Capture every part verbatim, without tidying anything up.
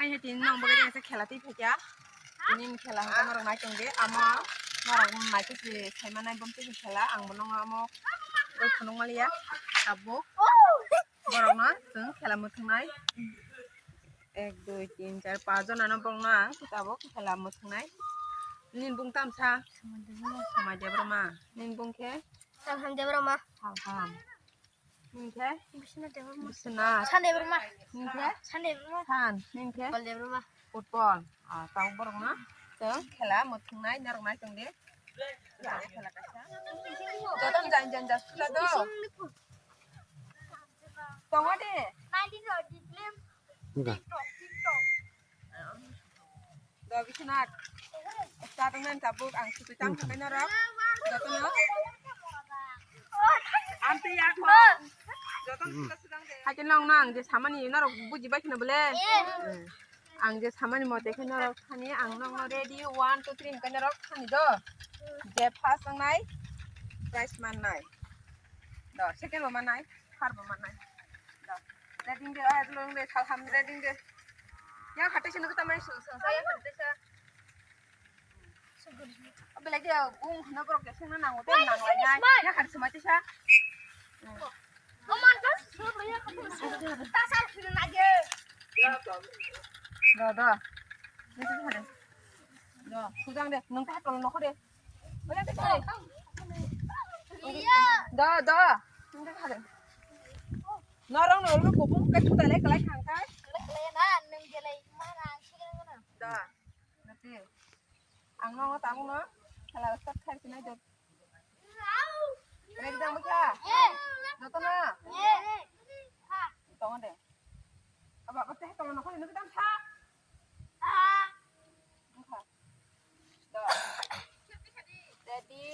Tini nong bagwi tini khela twi phaikha. Tini khela hwnkhe norok nai tongdi. Amo norok naikhe se saimanai bomtwi khela. Ang bo nongo amo oi phunuk maliya. Tabuk. Borokno chwng khela mwthwngnai. Ek, dui, tin, char, panch jonano borokno ang tabuk khela mwthwngnai. Nini bung tamsa. Samai Debbarma. Nini bung khe? Salham Debbarma. Salham. Nini khe? Biswanath Debbarma. Biswanath. San Debbarma. Nini khe? San Debbarma. San. Nini khe? Utpal Debbarma. Utpal. Ah, tabuk borokno chwng khela mwthwngnai norok nai tongdi. Jotono jan jan jas khwla do. Tongo de. Wngkha. Do Biswanath. Start wngmani tabuk ang sutwi tang thangkhe norok. Jotono. Amtwi yakho. Jotono sudang sudang de. Haikhe nongno ang je samani norok buji bai kheno bole. Ang je samani mote khe norok thani ang nokno ready, one, two, three hwnkhe norok thani do. Je first wngnai prize mannai. Do, second bo mannai, third bo mannai. Do. Ready de, ah, long de, salham ready de. Yang hatai se nukta mai sung sung sa yang hatai sa. Belai de bung hwno borok jeseng no nango, tei nang lai nai. Ya khan swmai tisa. Do, do. Nisi hade. Do, sujang de, nung ta tol nokho de. Oya de kare. Do, do. Nung ta hade. Norong no lu kopung kai tu tale kalai khang kai. Do. Nasi. Ang nongo tabukno khela start khai sinai do. Ready jang bwkha? Jotono? Tongo de. Aba, aba, teh, tongo, nokho, nukhe tang sa. Wngkha. Do. Ready?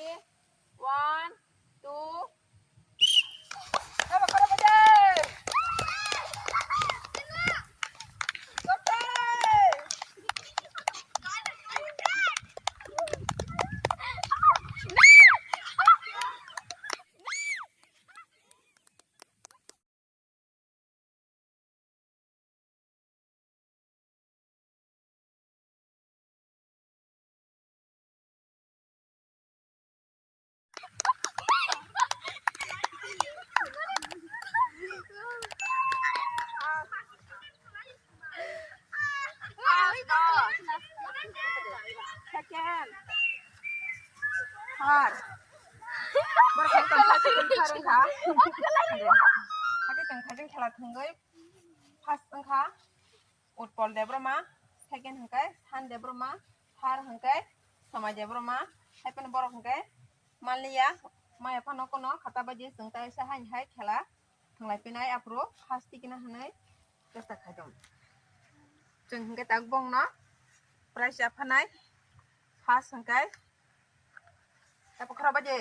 One, two. Aba, khoro bajai. Second. Third. Borok khe tongkha, second, third wngkha. Hakhe tongkha, jeng khela thwngwi first wngkha Utpal Debbarma, second hwnkhe San Debbarma, third hwnkhe Somai Debbarma, hai phano borok hwnkhe manliya, maya phano kono khata baji chwng taisa haini hai khela thwnglai pinai aphuru first tikina hwnwi chesta khaitong. Chwng hwnkhe tak bongno prize aphanai first hwnkhe Tapo khoro baje.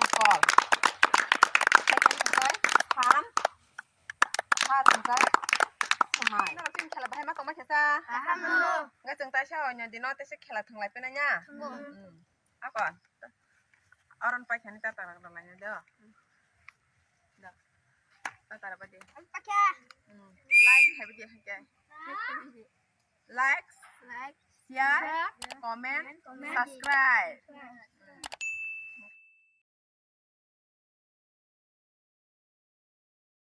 Utpal. Second hwnkhe San. Third hwnkhe Somai. Norok chini khela bahai ma tongma khe sa. Kaham no. Hwnkhe chwng taisa oino dino teisa khela thwnglai pena nya. Thango. Hmm. Ako. Aron pai khani ta ta rok lai do. Do. Ta ta rok baje. Pakya. Hmm. Like hai baje hwnkhe. Like, like, share, share, comment, comment, subscribe. Subscribe.